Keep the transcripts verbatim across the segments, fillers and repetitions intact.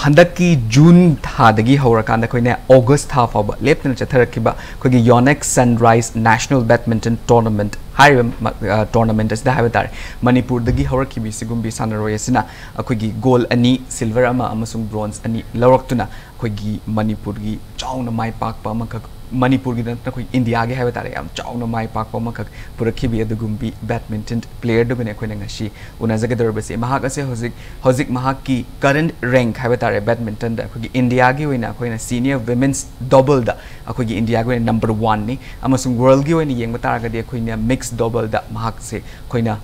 ꯍꯟꯗꯛꯀꯤ ꯖꯨꯟ ꯊꯥꯗꯒꯤ ꯍꯧꯔꯀꯥꯟꯗ ꯑꯩꯈꯣꯏꯅ ꯑꯣꯒꯁ ꯊꯥ ꯐꯥꯎꯕ ꯂꯦꯞꯇꯅ ꯆꯠꯊꯔꯛꯈꯤꯕ ꯑꯩꯈꯣꯏꯒꯤ Yonex Sunrise National Badminton Tournament ꯍꯥꯏꯔꯤꯕ ꯇꯣꯔꯅꯥꯃꯦꯟꯠ ꯑꯁꯤꯗ ꯍꯥꯏꯕ ꯇꯥꯔꯦ, ꯃꯅꯤꯄꯨꯔꯗꯒꯤ ꯍꯧꯔꯛꯈꯤꯕ ꯁꯤꯒꯨꯝꯕꯤ ꯁꯥꯟꯅꯔꯣꯏ ꯑꯁꯤꯅ ꯑꯩꯈꯣꯏꯒꯤ ꯒꯣꯜ ꯑꯅꯤ, ꯁꯤꯜꯚꯔ ꯑꯃ ꯑꯃꯁꯨꯡ ꯕ꯭ꯔꯣꯟꯖ ꯑꯅꯤ ꯂꯧꯔꯛꯇꯨꯅ ꯑꯩꯈꯣꯏꯒꯤ ꯃꯅꯤꯄꯨꯔꯒꯤ ꯆꯥꯎꯅ ꯃꯥꯏ ꯄꯥꯛꯄ ꯑꯃꯈꯛ, ꯃꯅꯤꯄꯨꯔꯒꯤꯗ ꯅꯠꯇꯅ ꯑꯩꯈꯣꯏ ꯏꯟꯗꯤꯌꯥꯒꯤ ꯍꯥꯏꯕ ꯇꯥꯔꯦ, ꯌꯥꯝ ꯆꯥꯎꯅ ꯃꯥꯏ ꯄꯥꯛꯄ ꯑꯃꯈꯛ ꯄꯨꯔꯛꯈꯤꯕ ꯑꯗꯨꯒꯨꯝꯕꯤ ꯕꯦꯗꯃꯤꯟꯇꯟ ꯄ꯭ꯂꯦꯌꯔꯗꯨꯒꯅꯦ ꯑꯩꯈꯣꯏꯅ ꯉꯁꯤ ꯎꯅꯖꯒꯗꯧꯔꯤꯕꯁꯦ꯫ ꯃꯍꯥꯛ ꯑꯁꯦ ꯍꯧꯖꯤꯛ, ꯍꯧꯖꯤꯛ ꯃꯍꯥꯛꯀꯤ ꯀꯔꯦꯟꯠ ꯔꯦꯡꯛ ꯍꯥꯏꯕ ꯇꯥꯔꯦ ꯕꯦꯗꯃꯤꯟꯇꯟꯗ ꯑꯩꯈꯣꯏꯒꯤ ꯏꯟꯗꯤꯌꯥꯒꯤ ꯑꯣꯏꯅ ꯑꯩꯈꯣꯏꯅ ꯁꯤꯅꯤꯌꯔ ꯋꯤꯃꯦꯟꯁ ꯗꯕꯜꯗ ꯑꯩꯈꯣꯏꯒꯤ ꯏꯟꯗꯤꯌꯥꯒꯤ ꯑꯣꯏꯅ ꯅꯝꯕꯔ ꯋꯥꯟꯅꯤ, ꯑꯃꯁꯨꯡ ꯋꯥꯔꯜꯒꯤ ꯑꯣꯏꯅ ꯌꯦꯡꯕ ꯇꯥꯔꯒꯗꯤ ꯑꯩꯈꯣꯏꯅ ꯃꯤꯛꯁ ꯗꯕꯜꯗ ꯃꯍꯥꯛꯁꯦ ꯑꯩꯈꯣꯏꯅ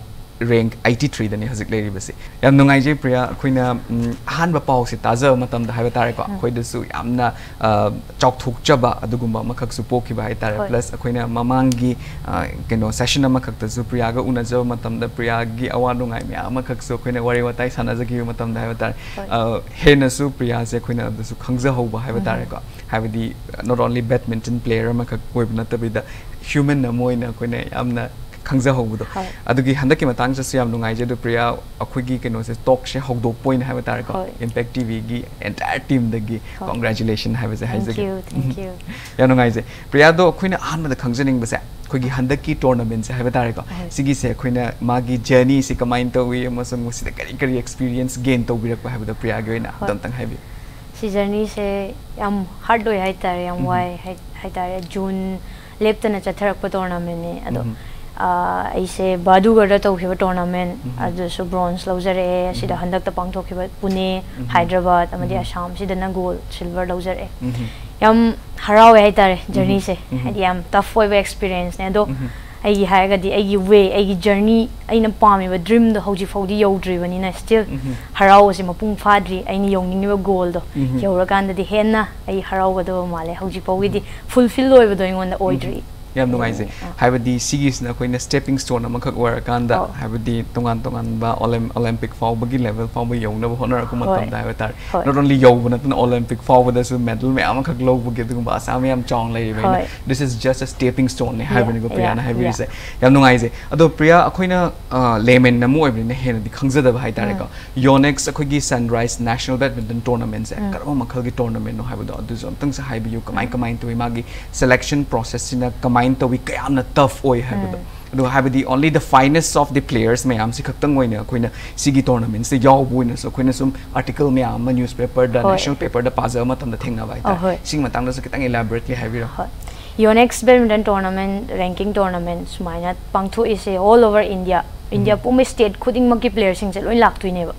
ꯔꯦꯡꯛ ꯑꯩꯠꯇꯤ ꯊ꯭ꯔꯤꯗꯅꯤ ꯍꯧꯖꯤꯛ ꯂꯩꯔꯤꯕꯁꯤ꯫ ꯌꯥꯝ ꯅꯨꯡꯉꯥꯏꯖꯩ ꯄ꯭ꯔꯤꯌꯥ, ꯑꯩꯈꯣꯏꯅ, ꯎꯝ, ꯑꯍꯥꯟꯕ ꯄꯥꯎꯁꯦ ꯇꯥꯖꯕ ꯃꯇꯝꯗ ꯍꯥꯏꯕ ꯇꯥꯔꯦꯀꯣ, ꯎꯝ꯫ ꯑꯩꯈꯣꯏꯗꯁꯨ ꯌꯥꯝꯅ, ꯑ, ꯆꯥꯎꯊꯣꯛꯆꯕ ꯑꯗꯨꯒꯨꯝꯕ ꯑꯃꯈꯛꯁꯨ ꯄꯣꯛꯈꯤꯕ ꯍꯥꯏꯇꯥꯔꯦ꯫ ꯍꯣꯏ꯫ ꯄ꯭ꯂꯁ ꯑꯩꯈꯣꯏꯅ ꯃꯃꯥꯡꯒꯤ, ꯑ, ꯀꯩꯅꯣ ꯁꯦꯁꯟ ꯑꯃꯈꯛꯇꯁꯨ ꯄ꯭ꯔꯤꯌꯥꯒ ꯎꯅꯖꯕ ꯃꯇꯝꯗ ꯄ꯭ꯔꯤꯌꯥꯒꯤ ꯑꯋꯥ ꯅꯨꯡꯉꯥꯏ ꯃꯌꯥꯝ ꯑꯃꯈꯛꯁꯨ ꯑꯩꯈꯣꯏꯅ ꯋꯥꯔꯤ ꯋꯥꯇꯥꯏ ꯁꯥꯟꯅꯖꯈꯤꯕ ꯃꯇꯝꯗ ꯍꯥꯏꯕ ꯇꯥꯔꯦ, ꯍꯣꯏ꯫ ꯑ, ꯍꯦꯟꯅꯁꯨ ꯄ꯭ꯔꯤꯌꯥꯁꯦ ꯑꯩꯈꯣꯏꯅ ꯑꯗꯨꯁꯨ ꯈꯪꯖꯍꯧꯕ ꯍꯥꯏꯕ ꯎꯝ꯫ ꯇꯥꯔꯦꯀꯣ꯫ ꯍꯥꯏꯕꯗꯤ not only badminton player ꯑꯃꯈꯛ ꯑꯣꯏꯕ ꯅꯠꯇꯕꯤꯗ ꯍ꯭ꯌꯨꯃꯟ ꯑꯃ ꯑꯣꯏꯅ ꯑꯩꯈꯣꯏꯅ ꯌꯥꯝꯅ ꯈꯪꯖꯍꯧꯕꯗꯣ꯫ ꯍꯣꯏ꯫ ꯑꯗꯨꯒꯤ ꯍꯟꯗꯛꯀꯤ ꯃꯇꯥꯡꯁꯤꯗꯁꯨ ꯌꯥꯝ ꯅꯨꯡꯉꯥꯏꯖꯩ꯫ ꯑꯗꯣ ꯄ꯭ꯔꯤꯌꯥ, ꯑꯩꯈꯣꯏꯒꯤ ꯀꯩꯅꯣꯁꯦ, ꯇꯣꯛꯁꯦ ꯍꯧꯗꯣꯛꯄ ꯑꯣꯏꯅ ꯍꯥꯏꯕ ꯇꯥꯔꯦꯀꯣ, ꯍꯣꯏ꯫ ꯏꯝꯄꯦꯛ ꯇꯤꯚꯤꯒꯤ ꯑꯦꯟꯇꯥꯌꯔ ꯇꯤꯝꯗꯒꯤ ꯍꯣꯏ꯫ ꯀꯣꯡꯒ꯭ꯔꯦꯆꯨꯂꯦꯁꯟ ꯍꯥꯏꯕꯁꯦ Thank ꯍꯥꯏꯖꯒꯦ꯫ you, thank you꯫ ꯌꯥꯝ ꯅꯨꯡꯉꯥꯏꯖꯩ꯫ ꯄ꯭ꯔꯤꯌꯥꯗꯣ ꯑꯩꯈꯣꯏꯅ ꯑꯍꯥꯟꯕꯗ ꯈꯪꯖꯅꯤꯡꯕꯁꯦ, ꯑꯩꯈꯣꯏꯒꯤ ꯍꯟꯗꯛꯀꯤ ꯇꯣꯔꯅꯥꯃꯦꯟꯁꯦ ꯍꯥꯏꯕ ꯇꯥꯔꯦꯀꯣ, ꯍꯣꯏ꯫ ꯁꯤꯒꯤꯁꯦ ꯑꯩꯈꯣꯏꯅ ꯃꯥꯒꯤ ꯖꯔꯅꯤꯁꯦ ꯀꯃꯥꯏꯅ ꯇꯧꯏ ꯑꯃꯁꯨꯡ ꯃꯁꯤꯗ ꯀꯔꯤ ꯀꯔꯤ ꯑꯦꯛꯁꯄꯤꯔꯤꯌꯦꯟꯁ ꯒꯦꯟ ꯇꯧꯕꯤꯔꯛꯄ ꯍꯥꯏꯕꯗꯣ ꯄ꯭ꯔꯤꯌꯥꯒꯤ ꯑꯣꯏꯅ ꯍꯣꯏ꯫ ꯑꯗꯨꯝꯇꯪ ꯍꯥꯏꯕꯤꯌꯨ꯫ ꯁꯤ ꯖꯔꯅꯤꯁꯦ ꯌꯥꯝ ꯍꯥꯔꯗ ꯑꯣꯏ ꯍꯥꯏꯇꯥꯔꯦ, ꯌꯥꯝ ꯎꯝ꯫ ꯋꯥꯏ ꯍꯥꯏ-, ꯍꯥꯏꯇꯥꯔꯦ꯫ ꯖꯨꯟ ꯂꯦꯞꯇꯅ ꯆꯠꯊꯔꯛꯄ ꯇꯣꯔꯅꯥꯃꯦꯟꯅꯦ꯫ ꯑꯗꯣ, ꯎꯝ꯫ ꯑ, ꯑꯩꯁꯦ ꯕꯥꯗꯨꯒꯔꯗ ꯇꯧꯈꯤꯕ ꯇꯣꯔꯅꯥꯃꯦꯟ, ꯎꯝ꯫ ꯑꯗꯨꯁꯨ ꯕ꯭ꯔꯣꯟꯖ ꯂꯧꯖꯔꯛꯑꯦ꯫ ꯑꯁꯤꯗ ꯎꯝ꯫ ꯍꯟꯗꯛꯇ ꯄꯥꯡꯊꯣꯛꯈꯤꯕ ꯄꯨꯅꯦ, ꯎꯝ꯫ ꯍꯥꯏꯗ꯭ꯔꯕꯥꯗ ꯑꯃꯗꯤ ꯎꯝ꯫ ꯑꯁꯥꯝ, ꯁꯤꯗꯅ ꯒꯣꯜ, ꯁꯤꯜꯚꯔ ꯂꯧꯖꯔꯛꯑꯦ꯫ ꯎꯝ꯫ ꯌꯥꯝ ꯍꯔꯥꯎꯋꯦ ꯍꯥꯏꯇꯥꯔꯦ ꯎꯝ꯫ ꯖꯔꯅꯤꯁꯦ꯫ ꯎꯝ꯫ ꯍꯥꯏꯗꯤ ꯌꯥꯝ ꯇꯐ ꯑꯣꯏꯕ ꯑꯦꯛꯁꯄꯤꯔꯤꯌꯦꯟꯁꯅꯦ꯫ ꯑꯗꯣ ꯎꯝ꯫ ꯑꯩꯒꯤ ꯍꯥꯏꯔꯒꯗꯤ ꯑꯩꯒꯤ ꯋꯦ, ꯑꯩꯒꯤ ꯖꯔꯅꯤ, ꯑꯩꯅ ꯄꯥꯝꯃꯤꯕ ꯗ꯭ꯔꯤꯝꯗꯣ ꯍꯧꯖꯤꯛ ꯐꯥꯎꯗꯤ ꯌꯧꯗ꯭ꯔꯤꯕꯅꯤꯅ still ꯎꯝ꯫ ꯍꯔꯥꯎꯕꯁꯦ ꯃꯄꯨꯡ ꯐꯥꯗ꯭ꯔꯤ꯫ ꯑꯩꯅ ꯌꯧꯅꯤꯡꯉꯤꯕ ꯒꯣꯜꯗꯣ ꯎꯝ꯫ ꯌꯧꯔꯀꯥꯟꯗꯗꯤ ꯍꯦꯟꯅ ꯑꯩ ꯍꯔꯥꯎꯒꯗꯕ ꯃꯥꯜꯂꯦ꯫ ꯍꯧꯖꯤꯛ ꯐꯥꯎꯒꯤꯗꯤ ꯐꯨꯜꯐꯤꯜ ꯑꯣꯏꯕꯗꯣ ꯑꯩꯉꯣꯟꯗ ꯑꯣꯏꯗ꯭ꯔꯤ꯫ ꯌꯥꯝ ꯅꯨꯡꯉꯥꯏꯖꯩ꯫ ꯍꯥꯏꯕꯗꯤ ꯁꯤꯒꯤꯁꯤꯅ ꯑꯩꯈꯣꯏꯅ stepping stone ꯑꯃꯈꯛ ꯑꯣꯏꯔꯀꯥꯟꯗ, ꯍꯥꯏꯕꯗꯤ ꯇꯣꯉꯥꯟ ꯇꯣꯉꯥꯟꯕ Olymp-, Olympic ꯐꯥꯎꯕꯒꯤ level ꯐꯥꯎꯕ ꯌꯧꯅꯕ ꯍꯣꯠꯅꯔꯛꯄ ꯃꯇꯝꯗ ꯍꯥꯏꯕ ꯇꯥꯔꯦ, not only ꯌꯧꯕ ꯅꯠꯇꯅ Olympic ꯐꯥꯎꯕꯗꯁꯨ medal ꯃꯌꯥꯝ ꯑꯃꯈꯛ ꯂꯧꯕꯒꯤ ꯑꯗꯨꯒꯨꯝꯕ ꯑꯁꯥ ꯃꯌꯥꯝ ꯆꯥꯎꯅ ꯂꯩꯔꯤꯕꯅꯤꯅ, this is just a stepping stone ꯅꯦ ꯍꯥꯏꯕꯅꯤꯀꯣ ꯄ꯭ꯔꯤꯌꯥꯅ ꯍꯥꯏꯕꯤꯔꯤꯁꯦ꯫ ꯌꯥꯝ ꯅꯨꯡꯉꯥꯏꯖꯩ꯫ ꯑꯗꯣ ꯄ꯭ꯔꯤꯌꯥ, ꯑꯩꯈꯣꯏꯅ, ꯑ, layman ꯑꯃ ꯑꯣꯏꯕꯅꯤꯅ ꯍꯦꯟꯅꯗꯤ ꯈꯪꯖꯗꯕ ꯍꯥꯏ ꯇꯥꯔꯦꯀꯣ꯫ Yonex ꯑꯩꯈꯣꯏꯒꯤ Sunrise National Badminton Tournament ꯁꯦ ꯀꯔꯝꯕ ꯃꯈꯜꯒꯤ tournament ꯅꯣ ꯍꯥꯏꯕꯗꯣ ꯑꯗꯨꯁꯨ ꯑꯝꯇꯪꯁꯨ ꯍꯥꯏꯕꯤꯌꯨ꯫ ꯀꯃꯥꯏ ꯀꯃꯥꯏꯅ ꯇꯧꯏ? ꯃꯥꯒꯤ selection process ꯁꯤꯅ ꯀꯃꯥꯏꯅ ꯇꯧꯏ? ꯀꯌꯥꯝꯅ tough ꯑꯣꯏ ꯍꯥꯏꯕꯗꯣ꯫ ꯑꯗꯣ ꯍꯥꯏꯕꯗꯤ only the finest of the players ꯃꯌꯥꯝꯁꯤ ꯈꯛꯇꯪ ꯑꯣꯏꯅ ꯑꯩꯈꯣꯏꯅ ꯁꯤꯒꯤ tournament ꯁꯤꯗ ꯌꯥꯎꯕ ꯑꯣꯏꯅꯁꯨ ꯑꯩꯈꯣꯏꯅ ꯁꯨꯝ article ꯃꯌꯥꯝ ꯑꯃ newspaper ꯗ, national paper ꯗ ꯄꯥꯖꯕ ꯃꯇꯝꯗ ꯊꯦꯡꯅꯕ ꯍꯥꯏꯇꯥꯔꯦ꯫ ꯁꯤꯒꯤ ꯃꯇꯥꯡꯗꯁꯨ ꯈꯤꯇꯪ elaborately ꯍꯥꯏꯕꯤꯔꯣ꯫ Yonex Badminton Tournament, ranking tournament ꯁꯨꯃꯥꯏꯅ ꯄꯥꯡꯊꯣꯛꯏꯁꯦ all over India, India ꯄꯨꯝꯕ state ꯈꯨꯗꯤꯡꯃꯛꯀꯤ player ꯁꯤꯡꯁꯦ ꯂꯣꯏ ꯂꯥꯛꯇꯣꯏꯅꯦꯕ꯫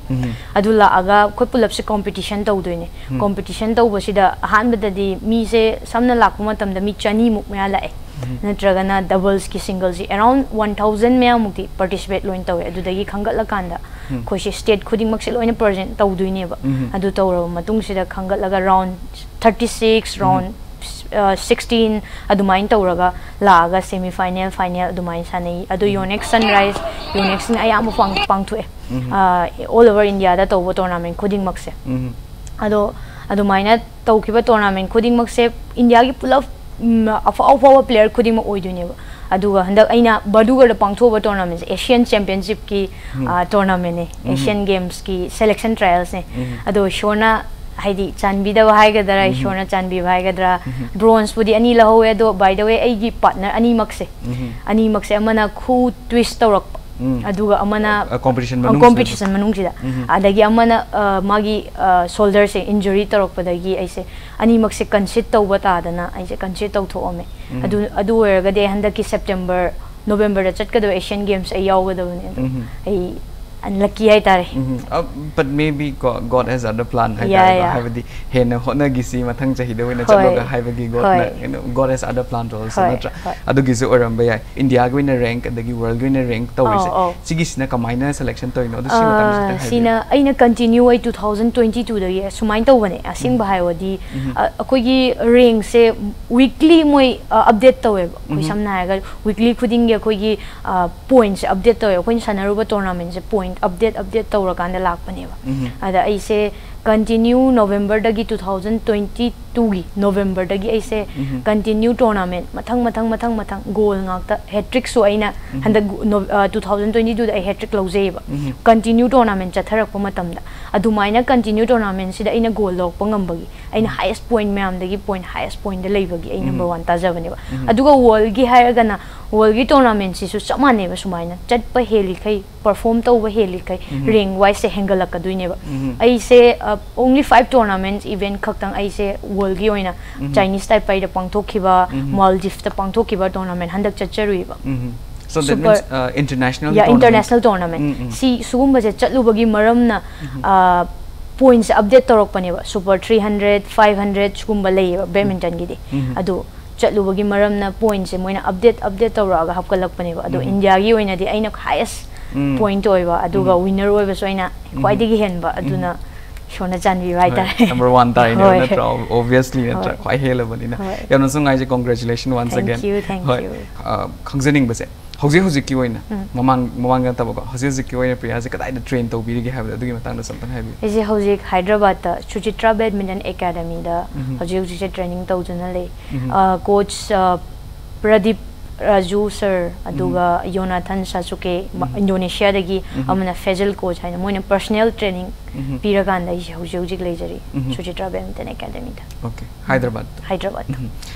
ꯑꯗꯨ ꯂꯥꯛꯑꯒ ꯑꯩꯈꯣꯏ ꯄꯨꯂꯞꯁꯦ competition ꯇꯧꯗꯣꯏꯅꯦ꯫ Competition ꯇꯧꯕꯁꯤꯗ ꯑꯍꯥꯟꯕꯗꯗꯤ ꯃꯤꯁꯦ ꯁꯝꯅ ꯂꯥꯛꯄ ꯃꯇꯝꯗ ꯃꯤ ꯆꯅꯤꯃꯨꯛ ꯃꯌꯥ ꯂꯥꯛꯑꯦ꯫ ꯅꯠꯇ꯭ꯔꯒꯅ doubles ꯀꯤ, singles ꯀꯤ around one thousand ꯃꯌꯥꯃꯨꯛꯇꯤ participate ꯂꯣꯏꯅ ꯇꯧꯋꯦ꯫ ꯑꯗꯨꯗꯒꯤ ꯈꯟꯒꯠꯂꯀꯥꯟꯗ ꯑꯩꯈꯣꯏꯁꯦ state ꯈꯨꯗꯤꯡꯃꯛꯁꯦ ꯂꯣꯏꯅ present ꯇꯧꯗꯣꯏꯅꯦꯕ꯫ ꯑꯗꯨ ꯇꯧꯔꯕ ꯃꯇꯨꯡꯁꯤꯗ ꯈꯟꯒꯠꯂꯒ round thirty six, round sixteen ꯑꯗꯨꯃꯥꯏꯅ ꯇꯧꯔꯒ ꯂꯥꯛꯑꯒ semi final, final ꯑꯗꯨꯃꯥꯏꯅ ꯁꯥꯟꯅꯩ꯫ ꯑꯗꯣ Yonex Sunrise, Yonex ꯅ ꯑꯌꯥꯝꯕ ꯄꯥꯡ-, ꯄꯥꯡꯊꯣꯛꯑꯦ꯫ All over India ꯗ ꯇꯧꯕ tournament ꯈꯨꯗꯤꯡꯃꯛꯁꯦ꯫ ꯑꯗꯣ ꯑꯗꯨꯃꯥꯏꯅ ꯇꯧꯈꯤꯕ tournament ꯈꯨꯗꯤꯡꯃꯛꯁꯦ India ꯒꯤ ꯄꯨꯂꯞ, ꯎꯝ, ꯑꯐꯥꯎ ꯑꯐꯥꯎꯕ player ꯈꯨꯗꯤꯡꯃꯛ ꯑꯣꯏꯗꯣꯏꯅꯦꯕ꯫ ꯑꯗꯨꯒ ꯍꯟꯗꯛ ꯑꯩꯅ ꯕꯥꯔꯗꯨꯒꯔꯗ ꯄꯥꯡꯊꯣꯛꯎꯕ tournament ꯁꯦ Asian Championship ꯀꯤ, ꯑ, tournament ꯅꯦ, Asian Games ꯀꯤ selection trials ꯅꯦ꯫ ꯑꯗꯣ ꯏꯁꯣꯔꯅ ꯍꯥꯏꯗꯤ ꯆꯥꯟꯕꯤꯗꯕ ꯍꯥꯏꯒꯗ꯭ꯔꯥ, ꯏꯁꯣꯔꯅ ꯆꯥꯟꯕꯤꯕ ꯍꯥꯏꯒꯗ꯭ꯔꯥ, bronze ꯄꯨꯗꯤ ꯑꯅꯤ ꯂꯧꯍꯧꯋꯦ꯫ ꯑꯗꯣ by the way, ꯑꯩꯒꯤ partner ꯑꯅꯤꯃꯛꯁꯦ, ꯑꯅꯤꯃꯛꯁꯦ ꯑꯃꯅ ꯈꯨ twist ꯇꯧꯔꯛꯄ, ꯑꯗꯨꯒ ꯑꯃꯅ, ꯑ, competition ꯑ, ꯃꯅꯨꯡꯁꯤꯗ꯫ Competition ꯃꯅꯨꯡꯁꯤꯗ, ꯑꯗꯒꯤ ꯑꯃꯅ, ꯑ, ꯃꯥꯒꯤ, ꯑ, shoulder ꯁꯦ injury ꯇꯧꯔꯛꯄꯗꯒꯤ ꯑꯩꯁꯦ ꯑꯅꯤꯃꯛꯁꯦ concede ꯇꯧꯕ ꯇꯥꯗꯅ ꯑꯩꯁꯦ concede ꯇꯧꯊꯣꯛꯑꯝꯃꯦ꯫ ꯑꯗꯨ, ꯑꯗꯨ ꯑꯣꯏꯔꯒꯗꯤ ꯑꯩ ꯍꯟꯗꯛꯀꯤ September, November ꯗ ꯆꯠꯀꯗꯕ Asian Games ꯑꯩ ꯌꯥꯎꯒꯗꯕꯅꯦ꯫ ꯑꯗꯣ ꯑꯩ ꯑꯟꯂꯛꯀꯤ ꯍꯥꯏꯇꯥꯔꯦ꯫ ꯎꯝ, uh, but maybe God, God has other plan Yeah, ꯍꯥꯏꯇꯥꯔꯦꯀꯣ, yeah. ꯍꯥꯏꯕꯗꯤ ꯍꯦꯟꯅ ꯍꯣꯠꯅꯒꯤꯁꯤ ꯃꯊꯪ ꯆꯍꯤꯗ ꯑꯣꯏꯅ ꯍꯣꯏ. ꯆꯠꯂꯒ ꯍꯥꯏꯕꯒꯤ God ꯅ, ꯍꯣꯏ. you know, God has other plan also ꯍꯣꯏ, ꯅꯠꯇ꯭ꯔꯥ? ꯍꯣꯏ. ꯑꯗꯨꯒꯤꯁꯨ ꯑꯣꯏꯔꯝꯕ ꯌꯥꯏ꯫ ꯏꯟꯗꯤꯌꯥꯒꯤ ꯑꯣꯏꯅ ꯔꯦꯡꯛ ꯑꯗꯒꯤ ꯋꯥꯔꯜꯒꯤ ꯑꯣꯏꯅ ꯔꯦꯡꯛ ꯇꯧꯔꯤꯁꯦ, ꯑꯧ, ꯑꯧ. ꯁꯤꯒꯤꯁꯤꯅ ꯀꯃꯥꯏꯅ ꯁꯦꯂꯦꯛꯁꯟ ꯇꯧꯔꯤꯅꯣ? ꯑꯗꯨ ꯁꯤ ꯃꯇꯥꯡꯗꯁꯨ ꯑꯥ, ꯈꯤꯇꯪ ꯍꯥꯏꯕꯤꯌꯨ꯫ ꯁꯤꯅ ꯑꯩꯅ ꯀꯟꯇꯤꯅ꯭ꯌꯨ ꯑꯩ ꯇꯨ ꯊꯥꯎꯖꯟ ꯇ꯭ꯋꯦꯟꯇꯤ ꯇꯨꯗꯒꯤ ꯁꯨꯃꯥꯏꯅ ꯇꯧꯕꯅꯦ꯫ ꯑꯁꯦꯡꯕ ꯍꯥꯏꯔꯗꯤ, ꯎꯝ. ꯑ, ꯑꯩꯈꯣꯏꯒꯤ ꯔꯦꯡꯁꯦ ꯋꯤꯛꯂꯤ ꯃꯣꯏ ꯑꯞꯗꯦꯠ ꯇꯧꯋꯦꯕ꯫ ꯑꯩꯈꯣꯏ ꯎꯝ. ꯁꯝꯅ ꯍꯥꯏꯔꯒ ꯋꯤꯛꯂꯤ ꯈꯨꯗꯤꯡꯒꯤ ꯑꯩꯈꯣꯏꯒꯤ ꯄꯣꯏꯟꯠꯁꯦ ꯑꯞꯗꯦꯠ ꯇꯧꯋꯦ꯫ ꯑꯩꯈꯣꯏꯅ ꯁꯥꯟꯅꯔꯨꯕ ꯇꯣꯔꯅꯥꯃꯦꯟꯁꯦ ꯄꯣꯏꯟꯠ ꯑꯞꯗꯦꯠ ꯑꯞꯗꯦꯠ ꯇꯧꯔꯀꯥꯟꯗ ꯂꯥꯛꯄꯅꯦꯕ꯫ ꯎꯝ. ꯑꯗ ꯑꯩꯁꯦ ꯀꯟꯇꯤꯅ꯭ꯌꯨ ꯅꯣꯕꯦꯝꯕꯔꯗꯒꯤ, ꯇꯨ ꯊꯥꯎꯖꯟ ꯇ꯭ꯋꯦꯟꯇꯤ ꯇꯨꯒꯤ ꯅꯣꯕꯦꯝꯕꯔꯗꯒꯤ ꯑꯩꯁꯦ ꯎꯝ. ꯀꯟꯇꯤꯅ꯭ꯌꯨ ꯇꯣꯔꯅꯥꯃꯦꯟ ꯃꯊꯪ ꯃꯊꯪ ꯃꯊꯪ ꯃꯊꯪ ꯒꯣꯜ ꯉꯥꯛꯇ, ꯍꯦꯇ꯭ꯔꯤꯛꯁꯨ ꯑꯩꯅ ꯎꯝ. ꯍꯟꯗꯛ ꯅꯣ-, ꯑ, ꯇꯨ ꯊꯥꯎꯖꯟ ꯇ꯭ꯋꯦꯟꯇꯤ ꯇꯨꯗ ꯑꯩ ꯍꯦꯇ꯭ꯔꯤꯛ ꯂꯧꯖꯩꯌꯦꯕ꯫ ꯎꯝ. ꯀꯟꯇꯤꯅ꯭ꯌꯨ ꯇꯣꯔꯅꯥꯃꯦꯟ ꯆꯠꯊꯔꯛꯄ ꯃꯇꯝꯗ, ꯑꯗꯨꯃꯥꯏꯅ ꯀꯟꯇꯤꯅ꯭ꯌꯨ ꯇꯣꯔꯅꯥꯃꯦꯟꯁꯤꯗ ꯑꯩꯅ ꯒꯣꯜ ꯂꯧꯔꯛꯄ ꯉꯝꯕꯒꯤ, ꯑꯩꯅ ꯎꯝ. ꯍꯥꯏꯌꯦꯁ ꯄꯣꯏꯟꯠ ꯃꯌꯥꯝꯗꯒꯤ ꯄꯣꯏꯟꯠ ꯍꯥꯏꯌꯦꯁ ꯄꯣꯏꯟꯠꯇ ꯂꯩꯕꯒꯤ ꯑꯩ ꯎꯝ. Number one ꯇꯥꯖꯕꯅꯦꯕ꯫ ꯎꯝ. ꯑꯗꯨꯒ ꯋꯥꯔꯜꯒꯤ ꯍꯥꯏꯔꯒꯅ, ꯋꯥꯔꯜꯒꯤ ꯇꯣꯔꯅꯥꯃꯦꯟꯁꯤꯁꯨ ꯆꯞ ꯃꯥꯟꯅꯩꯕ꯫ ꯁꯨꯃꯥꯏꯅ ꯆꯠꯄ ꯍꯦꯜꯂꯤꯈꯩ, ꯄꯔꯐꯣꯔꯝ ꯇꯧꯕ ꯍꯦꯜꯂꯤꯈꯩ, ꯎꯝ. ꯔꯦꯡ ꯋꯥꯏꯁꯁꯦ ꯍꯦꯟꯒꯠꯂꯛꯀꯗꯣꯏꯅꯦꯕ꯫ ꯎꯝ. ꯑꯩꯁꯦ ꯑꯣꯡꯂꯤ ꯐꯥꯏꯚ ꯇꯣꯔꯅꯥꯃꯦꯟꯠ ꯏꯚꯦꯟꯠ ꯈꯛꯇꯪ ꯑꯩꯁꯦ ꯋꯥꯔꯜꯒꯤ ꯑꯣꯏꯅ ꯎꯝ. ꯆꯥꯏꯅꯤꯁ ꯇꯥꯏꯄꯩꯗ ꯄꯥꯡꯊꯣꯛꯈꯤꯕ, ꯎꯝ. ꯃꯥꯜꯗꯤꯞꯁꯇ ꯄꯥꯡꯊꯣꯛꯈꯤꯕ ꯇꯣꯔꯅꯥꯃꯦꯟꯠ ꯍꯟꯗꯛ ꯆꯠꯆꯔꯨꯏꯕ꯫ ꯎꯝ. So that Super- means, uh, international Yeah, tournament. International tournament. ꯎꯝ, ꯎꯝ. ꯁꯤ ꯁꯤꯒꯨꯝꯕꯁꯦ ꯆꯠꯂꯨꯕꯒꯤ ꯃꯔꯝꯅ, ꯎꯝ. ꯑ, ꯄꯣꯏꯟꯠꯁꯦ ꯑꯞꯗꯦꯠ ꯇꯧꯔꯛꯄꯅꯦꯕ꯫ Super three hundred, five hundred ꯁꯤꯒꯨꯝꯕ ꯂꯩꯌꯦꯕ ꯕꯦꯗꯃꯤꯟꯇꯟꯒꯤꯗꯤ꯫ ꯎꯝ. ꯑꯗꯨ ꯆꯠꯂꯨꯕꯒꯤ ꯃꯔꯝꯅ ꯄꯣꯏꯟꯠꯁꯦ ꯃꯣꯏꯅ ꯑꯞꯗꯦꯠ ꯑꯞꯗꯦꯠ ꯇꯧꯔꯛꯑꯒ ꯍꯥꯞꯀꯠꯂꯛꯄꯅꯦꯕ꯫ ꯑꯗꯣ ꯎꯝ. ꯏꯟꯗꯤꯌꯥꯒꯤ ꯑꯣꯏꯅꯗꯤ ꯑꯩꯅ ꯍꯥꯏꯌꯦꯁ ꯎꯝ. ꯄꯣꯏꯟꯠ ꯑꯣꯏꯕ, ꯑꯗꯨꯒ ꯎꯝ. ꯋꯤꯟꯅꯔ ꯑꯣꯏꯕꯁꯨ ꯑꯩꯅ ꯎꯝ. ꯈ꯭ꯋꯥꯏꯗꯒꯤ ꯍꯦꯟꯕ꯫ ꯑꯗꯨꯅ ꯏꯁꯣꯔꯅ ꯆꯥꯟꯕꯤꯕ ꯍꯥꯏꯇꯥꯔꯦ꯫ ꯅꯝꯕꯔ ꯋꯥꯟ ꯇꯥꯔꯤꯅꯦꯕ, ꯍꯣꯏ. ꯅꯠꯇ꯭ꯔꯥ? Obviously, ꯅꯠꯇ꯭ꯔꯥ? ꯍꯣꯏ. ꯈ꯭ꯋꯥꯏ ꯍꯦꯜꯂꯕꯅꯤꯅ꯫ ꯍꯣꯏ. ꯌꯥꯝꯅꯁꯨ ꯅꯨꯡꯉꯥꯏꯖꯩ, congratulations once Thank again. you, thank ꯍꯣꯏ. you. ꯑ, ꯈꯪꯖꯅꯤꯡꯕꯁꯦ, ꯍꯧꯖꯤꯛ ꯍꯧꯖꯤꯛꯀꯤ ꯑꯣꯏꯅ, ꯎꯝ. ꯃꯃꯥꯡ, ꯃꯃꯥꯡꯗ ꯅꯠꯇꯕꯀꯣ, ꯍꯧꯖꯤꯛ ꯍꯧꯖꯤꯛꯀꯤ ꯑꯣꯏꯅ ꯄ꯭ꯔꯤꯌꯥꯁꯦ ꯀꯗꯥꯏꯗ ꯇ꯭ꯔꯦꯟ ꯇꯧꯕꯤꯔꯤꯒꯦ ꯍꯥꯏꯕꯗꯣ, ꯑꯗꯨꯒꯤ ꯃꯇꯥꯡꯗꯁꯨ ꯑꯝꯇꯪ ꯍꯥꯏꯕꯤꯌꯨ꯫ ꯑꯩꯁꯦ ꯍꯧꯖꯤꯛ ꯍꯥꯏꯗ꯭ꯔꯕꯥꯠꯇ ꯁꯨꯆꯤꯇ꯭ꯔꯥ ꯕꯦꯗꯃꯤꯟꯇꯟ ꯑꯦꯀꯥꯗꯃꯤꯗ ꯎꯝ. ꯍꯧꯖꯤꯛ ꯍꯧꯖꯤꯛꯁꯦ ꯇ꯭ꯔꯦꯅꯤꯡ ꯇꯧꯗꯨꯅ ꯂꯩ꯫ ꯎꯝ. ꯑ, ꯀꯣꯆ, ꯑ, ꯄ꯭ꯔꯗꯤꯞ ꯔꯥꯖꯨ ꯁꯔ, ꯑꯗꯨꯒ ꯌꯣꯅꯥꯊꯟ ꯁꯥꯁꯨꯀꯦ, ꯃ-, ꯎꯝ. ꯏꯟꯗꯣꯅꯦꯁꯤꯌꯥꯗꯒꯤ, ꯎꯝ. ꯑꯃꯅ ꯐꯦꯖꯜ ꯀꯣꯆ ꯍꯥꯏꯅ, ꯃꯣꯏꯅ ꯄꯔꯁꯅꯦꯜ ꯇ꯭ꯔꯦꯅꯤꯡ ꯎꯝ. ꯄꯤꯔꯀꯥꯟꯗ ꯑꯩꯁꯦ ꯍꯧꯖꯤꯛ ꯍꯧꯖꯤꯛ ꯂꯩꯖꯔꯤ ꯎꯝ. ꯁꯨꯆꯤꯇ꯭ꯔꯥ ꯕꯦꯗꯃꯤꯟꯇꯟ ꯑꯦꯀꯥꯗꯃꯤꯗ, Okay. ꯍꯥꯏꯗ꯭ꯔꯕꯥꯠ꯫ ꯍꯥꯏꯗ꯭ꯔꯕꯥꯠ꯫ ꯎꯝ.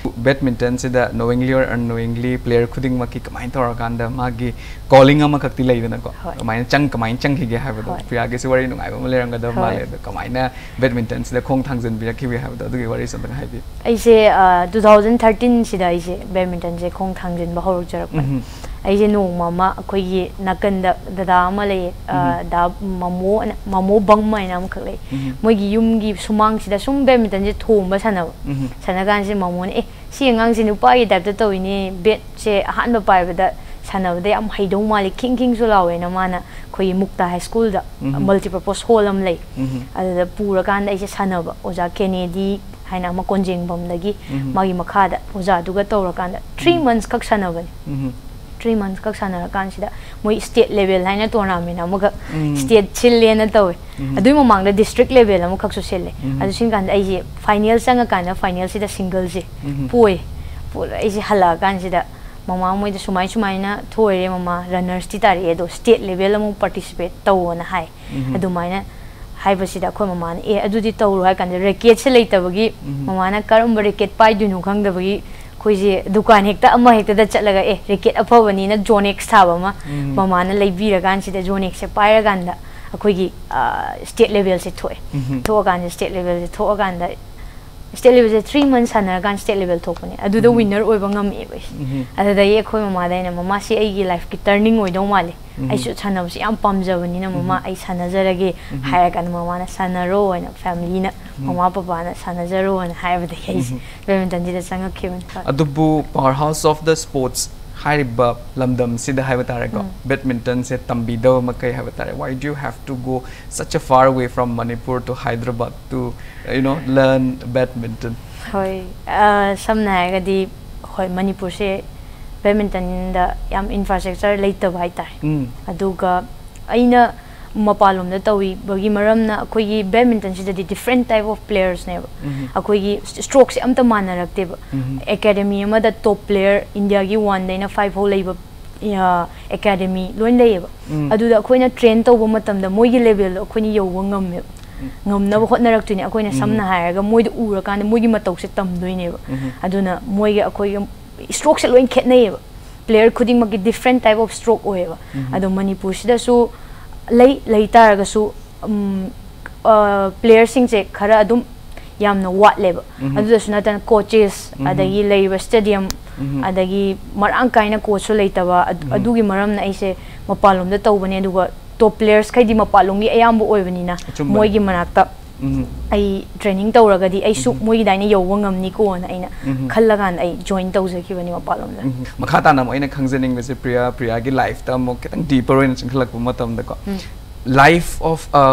ꯕꯦꯗꯃꯤꯟꯇꯟꯁꯤꯗ knowingly or unknowingly player ꯈꯨꯗꯤꯡꯃꯛꯀꯤ ꯀꯃꯥꯏꯅ ꯇꯧꯔꯀꯥꯟꯗ ꯃꯥꯒꯤ calling ꯑꯃꯈꯛꯇꯤ ꯂꯩꯗꯅꯀꯣ? ꯍꯣꯏ. ꯑꯗꯨꯃꯥꯏꯅ ꯆꯪ-, ꯀꯃꯥꯏꯅ ꯆꯪꯈꯤꯒꯦ ꯍꯥꯏꯕꯗꯣ꯫ ꯍꯣꯏ. ꯄ꯭ꯔꯤꯌꯥꯒꯤꯁꯨ ꯋꯥꯔꯤ ꯅꯨꯡꯉꯥꯏꯕ ꯑꯃ ꯂꯩꯔꯝꯒꯗꯕ ꯍꯣꯏ. ꯃꯥꯜꯂꯦ꯫ ꯑꯗꯣ ꯀꯃꯥꯏꯅ ꯕꯦꯗꯃꯤꯟꯇꯟꯁꯤꯗ ꯈꯣꯡ ꯊꯥꯡꯖꯤꯟꯕꯤꯔꯛꯈꯤꯕꯒꯦ ꯍꯥꯏꯕꯗꯣ, ꯑꯗꯨꯒꯤ ꯋꯥꯔꯤꯁꯨ ꯑꯝꯇꯪ ꯍꯥꯏꯕꯤꯌꯨ꯫ ꯑꯩꯁꯦ, ꯑ, ꯇꯨ ꯊꯥꯎꯖꯟ ꯊꯥꯔꯇꯤꯟꯁꯤꯗ ꯑꯩꯁꯦ ꯕꯦꯗꯃꯤꯟꯇꯟꯁꯦ ꯈꯣꯡ ꯊꯥꯡꯖꯤꯟꯕ ꯍꯧꯔꯛꯆꯔꯛꯄꯅꯦ꯫ ꯎꯝ. ꯑꯩꯁꯦ ꯅꯣꯡꯃ ꯑꯃ ꯑꯩꯈꯣꯏꯒꯤ ꯅꯥꯀꯟꯗ ꯗꯗꯥ ꯑꯃ ꯂꯩꯌꯦ, ꯑ, ꯗꯥ ꯃꯃꯣ, ꯃꯃꯣ ꯕꯪ ꯍꯥꯏꯅ ꯑꯃꯈꯛ ꯂꯩ꯫ ꯃꯣꯏꯒꯤ ꯌꯨꯝꯒꯤ ꯁꯨꯃꯥꯡꯁꯤꯗ ꯁꯨꯝ badmintonꯁꯦ ꯊꯣꯝꯕ ꯁꯥꯟꯅꯕ꯫ ꯁꯥꯟꯅ ꯀꯥꯟꯁꯤꯗ ꯃꯃꯣꯅ, "ꯑꯦ, ꯁꯤ ꯑꯉꯥꯡꯁꯦ ꯅꯨꯄꯥꯒꯤ typeꯇ ꯇꯧꯏꯅꯦ, batꯁꯦ ꯑꯍꯥꯟꯕ ꯄꯥꯏꯕꯗ ꯁꯥꯟꯅꯕꯗ ꯌꯥꯝ ꯍꯩꯗꯧ ꯃꯥꯜꯂꯤ, ꯈꯤꯡ ꯈꯤꯡꯁꯨ ꯂꯥꯎꯋꯦꯅ" ꯃꯥꯅ ꯑꯩꯈꯣꯏꯒꯤ ꯃꯨꯛꯇꯥ high schoolꯗ multipurpose hall ꯑꯃ ꯂꯩ꯫ ꯑꯗꯨꯗ ꯄꯨꯔꯀꯥꯟꯗ ꯑꯩꯁꯦ ꯁꯥꯟꯅꯕ, ꯑꯣꯖꯥ ꯀꯦꯅꯦꯗꯤ ꯍꯥꯏꯅ ꯑꯃ ꯀꯣꯟꯖꯦꯡꯕꯝꯗꯒꯤ, ꯃꯥꯒꯤ ꯃꯈꯥꯗ ꯑꯣꯖꯥꯗꯨꯒ ꯇꯧꯔꯀꯥꯟꯗ three months ꯈꯛ ꯁꯥꯟꯅꯕꯅꯤ꯫ Three months ꯈꯛ ꯁꯥꯟꯅꯔꯀꯥꯟꯁꯤꯗ ꯃꯣꯏ state level ꯍꯥꯏꯅ tournament ꯑꯃꯈꯛ state ꯁꯤꯜꯂꯦꯅ ꯇꯧꯋꯦ꯫ ꯑꯗꯨꯏ ꯃꯃꯥꯡꯗ district level ꯑꯃꯈꯛꯁꯨ ꯁꯤꯜꯂꯦ꯫ ꯑꯗꯨ ꯁꯤꯟ ꯀꯥꯟꯗ ꯑꯩꯁꯦ final ꯆꯪꯉꯀꯥꯟꯗ finalꯁꯤꯗ singleꯁꯦ ꯄꯣꯏ꯫ ꯄꯣ-, ꯑꯩꯁꯦ ꯍꯜꯂꯛꯑꯀꯥꯟꯁꯤꯗ ꯃꯃꯥ ꯃꯣꯏꯗ ꯁꯨꯃꯥꯏ ꯁꯨꯃꯥꯏꯅ ꯊꯣꯏꯔꯦ ꯃꯃꯥ, runnersꯇꯤ ꯇꯥꯔꯛꯑꯦ, ꯑꯗꯣ state level ꯑꯃꯨꯛ participate ꯇꯧꯋꯣꯅ ꯍꯥꯏ꯫ ꯑꯗꯨꯃꯥꯏꯅ ꯍꯥꯏꯕꯁꯤꯗ ꯑꯩꯈꯣꯏ ꯃꯃꯥꯅ, "ꯑꯦ, ꯑꯗꯨꯗꯤ ꯇꯧꯔꯣ" ꯍꯥꯏ ꯀꯥꯟꯗ racketꯁꯦ ꯂꯩꯇꯕꯒꯤ ꯃꯃꯥꯅ ꯀꯔꯝꯕ racket ꯄꯥꯏꯗꯣꯏꯅꯣ ꯈꯪꯗꯕꯒꯤ ꯑꯩꯈꯣꯏꯁꯦ ꯗꯨꯀꯥꯟ ꯍꯦꯛꯇ ꯑꯃ ꯍꯦꯛꯇꯗ ꯆꯠꯂꯒ, "ꯑꯦ, racket ꯑꯐꯕꯅꯤꯅ Zonex ꯊꯥꯕ ꯑꯃ ꯃꯃꯥꯅ ꯂꯩꯕꯤꯔꯀꯥꯟꯁꯤꯗ Zonexꯁꯦ ꯄꯥꯏꯔꯀꯥꯟꯗ ꯑꯩꯈꯣꯏꯒꯤ, ꯑ, state levelꯁꯦ ꯊꯣꯛꯑꯦ꯫ ꯊꯣꯛꯑꯀꯥꯟꯗ state levelꯁꯦ ꯊꯣꯛꯑꯀꯥꯟꯗ state levelꯁꯦ three months ꯁꯥꯟꯅꯔꯀꯥꯟꯗ state level ꯊꯣꯛꯄꯅꯦ꯫ ꯑꯗꯨꯗ winner ꯑꯣꯏꯕ ꯉꯝꯃꯛꯑꯦꯕ ꯑꯩꯁꯦ꯫ ꯑꯗꯨꯗꯒꯤ ꯑꯩꯈꯣꯏ ꯃꯃꯥꯗ ꯑꯩꯅ, "ꯃꯃꯥ, ꯁꯤ ꯑꯩꯒꯤ lifeꯀꯤ turning ꯑꯣꯏꯗꯧ ꯃꯥꯜꯂꯦ꯫ ꯑꯩꯁꯨ ꯁꯥꯟꯅꯕꯁꯦ ꯌꯥꯝ ꯄꯥꯝꯖꯕꯅꯤꯅ ꯃꯃꯥ, ꯑꯩ ꯁꯥꯟꯅꯖꯔꯒꯦ" ꯍꯥꯏꯔꯀꯥꯟꯗ ꯃꯃꯥꯅ "ꯁꯥꯟꯅꯔꯣ" ꯍꯥꯏꯅ familyꯅ, ꯃꯃꯥ ꯄꯄꯥꯅ "ꯁꯥꯟꯅꯖꯔꯣ" ꯍꯥꯏꯅ ꯍꯥꯏꯕꯗꯒꯤ ꯑꯩꯁꯦ badmintonꯁꯤꯗ ꯆꯪꯉꯛꯈꯤꯕꯅꯤ꯫ ꯑꯗꯨꯕꯨ power house of the sports ꯍꯥꯏꯔꯤꯕ ꯂꯝꯗꯝꯁꯤꯗ ꯍꯥꯏꯕ ꯇꯥꯔꯦꯀꯣ, badmintonꯁꯦ ꯇꯝꯕꯤꯗꯕ ꯃꯈꯩ ꯍꯥꯏꯕ ꯇꯥꯔꯦ, why do you have to go such a far away from Manipur to Hyderabad to, you know, learn badminton? ꯍꯣꯏ, ꯑ, ꯁꯝꯅ ꯍꯥꯏꯔꯒꯗꯤ, ꯍꯣꯏ, ꯃꯅꯤꯄꯨꯔꯁꯦ badmintonꯗ ꯌꯥꯝ infrastructure ꯂꯩꯇꯕ ꯍꯥꯏꯇꯥꯔꯦ꯫ ꯑꯗꯨꯒ ꯑꯩꯅ ꯃꯄꯥꯟꯂꯣꯝꯗ ꯇꯧꯕꯒꯤ ꯃꯔꯝꯅ ꯑꯩꯈꯣꯏꯒꯤ badmintonꯁꯤꯗꯗꯤ different type of playersꯅꯦꯕ꯫ ꯑꯩꯈꯣꯏꯒꯤ strokeꯁꯦ ꯑꯝꯇ ꯃꯥꯟꯅꯔꯛꯇꯦꯕ꯫ Academy ꯑꯃꯗ top player Indiaꯒꯤ one ꯗꯩꯅ five ꯐꯥꯎ ꯂꯩꯕ, ꯑ, academy ꯂꯣꯏ ꯂꯩꯌꯦꯕ꯫ ꯑꯗꯨꯗ ꯑꯩꯈꯣꯏꯅ train ꯇꯧꯕ ꯃꯇꯝꯗ ꯃꯣꯏꯒꯤ levelꯗꯣ ꯑꯩꯈꯣꯏꯅ ꯌꯧꯕ ꯉꯝꯃꯦꯕ꯫ ꯉꯝꯅꯕ ꯍꯣꯠꯅꯔꯛꯇꯣꯏꯅꯦ꯫ ꯑꯩꯈꯣꯏꯅ ꯁꯝꯅ ꯍꯥꯏꯔꯒ ꯃꯣꯏꯗ ꯎꯔꯀꯥꯟꯗ ꯃꯣꯏꯒꯤ ꯃꯇꯧꯁꯦ ꯇꯝꯗꯣꯏꯅꯦꯕ꯫ ꯑꯗꯨꯅ ꯃꯣꯏꯒ ꯑꯩꯈꯣꯏꯒ strokeꯁꯦ ꯂꯣꯏ ꯈꯦꯠꯅꯩꯌꯦꯕ꯫ Player ꯈꯨꯗꯤꯡꯃꯛꯀꯤ different type of stroke ꯑꯣꯏꯌꯦꯕ꯫ ꯑꯗꯣ ꯃꯅꯤꯄꯨꯔꯁꯤꯗꯁꯨ ꯂꯩ, ꯂꯩ ꯇꯥꯔꯒꯁꯨ, ꯎꯝ, ꯑ, playerꯁꯤꯡꯁꯦ ꯈꯔ ꯑꯗꯨꯝ ꯌꯥꯝꯅ ꯋꯥꯠꯂꯦꯕ꯫ ꯑꯗꯨꯗꯁꯨ ꯅꯠꯇꯅ coaches, ꯑꯗꯒꯤ ꯂꯩꯔꯤꯕ stadium, ꯑꯗꯒꯤ ꯃꯔꯥꯡ ꯀꯥꯏꯅ ꯀꯣꯆꯁꯨ ꯂꯩꯇꯕ, ꯑꯗꯨꯒꯤ ꯃꯔꯝꯅ ꯑꯩꯁꯦ ꯃꯄꯥꯟꯂꯣꯝꯗ ꯇꯧꯕꯅꯦ꯫ ꯑꯗꯨꯒ ꯇꯣꯞ ꯄ꯭ꯂꯦꯌꯔꯁꯈꯩꯗꯤ ꯃꯄꯥꯟꯂꯣꯝꯒꯤ ꯑꯌꯥꯝꯕ ꯑꯣꯏꯕꯅꯤꯅ, ꯃꯣꯏꯒꯤ ꯃꯅꯥꯛꯇ ꯑꯩ ꯇ꯭ꯔꯦꯅꯤꯡ ꯇꯧꯔꯒꯗꯤ ꯑꯩꯁꯨ ꯃꯣꯏꯒꯤꯗꯥꯏꯅ ꯌꯧꯕ ꯉꯝꯅꯤꯀꯣꯅ ꯑꯩꯅ ꯈꯜꯂꯀꯥꯟꯗ ꯑꯩ ꯖꯣꯏꯟ ꯇꯧꯖꯈꯤꯕꯅꯤ ꯃꯄꯥꯟꯂꯣꯝꯗ꯫ ꯃꯈꯥ ꯇꯥꯅ ꯑꯃꯨꯛ ꯑꯩꯅ ꯈꯪꯖꯅꯤꯡꯕꯁꯦ, ꯄ꯭ꯔꯤꯌꯥ, ꯄ꯭ꯔꯤꯌꯥꯒꯤ ꯂꯥꯏꯐꯇ ꯑꯃꯨꯛ ꯈꯤꯇꯪ ꯗꯤꯄꯔ ꯑꯣꯏꯅ ꯆꯪꯈꯠꯂꯛꯄ ꯃꯇꯝꯗꯀꯣ, life of a